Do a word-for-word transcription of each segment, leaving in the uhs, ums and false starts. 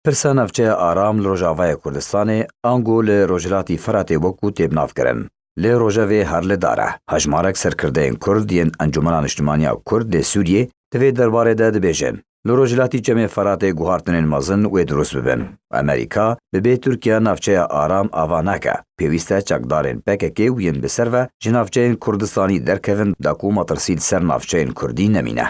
Pirsa navçeya Aram li Rojavayê Kurdistanê ango li Rojhilatî Firatê wekû tê binavkirin. Lê rojevê her li dar e. Hejmarek serkirdeyên Kurd yên Encûmena Niştimaniya Kurd lê Sûriyê di vê derbarê de dibêjin, li Rojhilatî Çemê Firatê guhartinên mezin wê dirust bibin. Amerîka bi bê Tirkiye navçeya Aram ava nake. Pêwîst e çekdarên P K K û yên bi ser ve ji navçeyên Kurdistanî derkevin da ku metirsî li ser navçeyên Kurdî nemîne.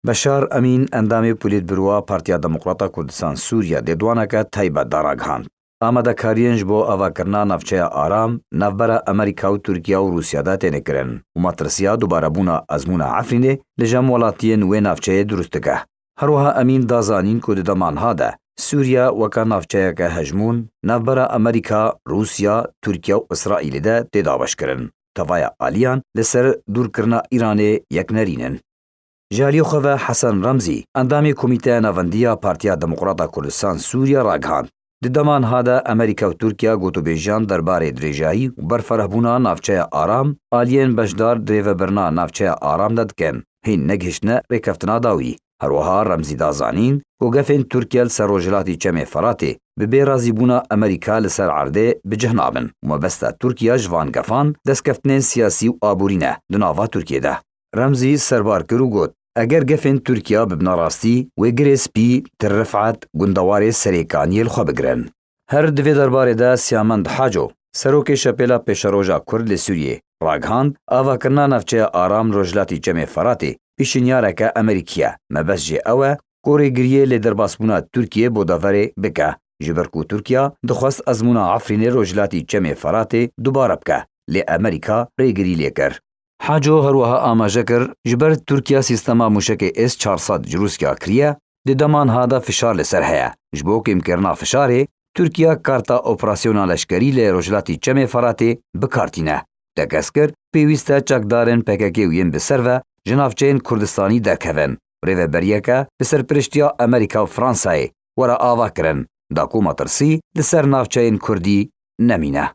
Beşar Emîn, endamê Polîtbüroa Partiya Demokrata Kurdistan Sûriye dê di waneke taybet de ragihand. Amadekariyên ji bo avakirina navçeya Aram navbera Amerîka û Tirkiye û Rûsya de têne kirin û metirsiya dubarebûna ezmûna Efrînê li cem welatiyên wê navçeyê dirust dike. Her wiha Emîn da zanîn ku di dema niha de Sûriye weke navçeyeke hejmûn navbera Amerîka, Rûsya, Tirkiye û Îsraîlê de tê dabeşkirin. Tevaya aliyan li ser dûrkirina Îranê yek nerîn in. Ji aliyê xwe ve Hesen Remzî, endamê Komîteya Navendî ya Partiya Demokrata Kurdistan Sûriye ragihand, di dema niha de Amerîka û Tirkiye gotûbêjiyan derbarê dirêjayî û berferehbûna navçeya Aram, aliyên beşdar di rêvebirina navçeya Aram de dikin, hîn negihiştine rêkeftina dawî. Her wiha Remzî da zanîn ku gefên Tirkiye li ser Rojhilatî Çemê Firatê bi bê razîbûna Amerîka li ser erdê bi cih nabin û mebesta Tirkiye ji van gefan destkeftinên siyasî û aborî ne di nava Tirkiyê de. Remzî serbar kir û got, eger gefên Tirkiye bibine rastî, wê Girê Spî, Tir Rifet, gundewarê Serêkaniyê li xwe bigirin. Her di vê derbarê de Siyamend Haco, serokê Şepêla Pêşeroja Kurd li Sûriyê, ragihand, avakirina navçeya Aram Rojhilatî Çemê Feratê pêşinyareke Amerîkî ye. Mebest jê ew e ku rêgiriyê lê derbasbûna Tirkiyê bo deverê bike, ji ber ku Tirkiye dixwest ezmûna Efrînê Rojhilatî Çemê Feratê dubare bike, lê Amerîka rêgirî lê kir. Haco her wiha amaje kir, ji ber Tirkiye sîstema mûşekê S çar sed ji Rûsya kiriye, di dema niha de fişar li ser heye. Ji bo kêmkirina fişarê, Tirkiye karta operasyona leşkerî li Rojhilatî Çemê Feratê bi kar tîne. Tekez kir, pêwîst e çekdarên P K K û yên bi ser ve ji navçeyên Kurdistanî derkevin. Rêveberiyeke bi serpiriştiya Amerîka û Fransayê were ava kirin, da ku metirsî li ser navçeyên Kurdî nemîne.